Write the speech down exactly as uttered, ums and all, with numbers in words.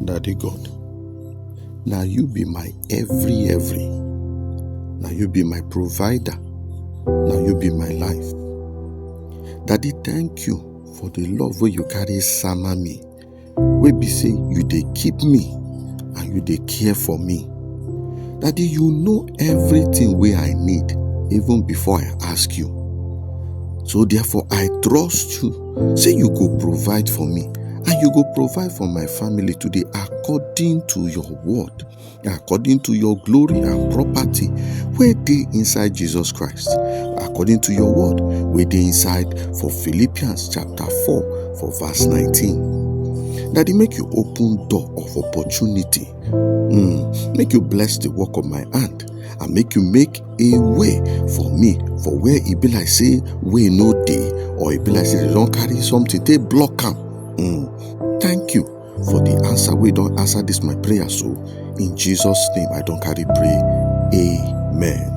Daddy God, now you be my every, every. Now you be my provider. Now you be my life. Daddy, thank you for the love wey you carry sama me. Wey be say you dey keep me and you dey care for me. Daddy, you know everything wey I need even before I ask you. So therefore, I trust you. Say you go provide for me and you go provide for my family today according to your word, according to your glory and property wey dey inside Jesus Christ, according to your word wey dey inside for Philippians chapter four, for verse nineteen. Daddy, make you open door of opportunity. Mm, make you bless the work of my hand and make you make a way for me for where e be like say way no dey, or e be like say dem don carry something take block am. Mm, thank you for the answer wey don answer this my prayer. So in Jesus' name I don carry pray. Amen.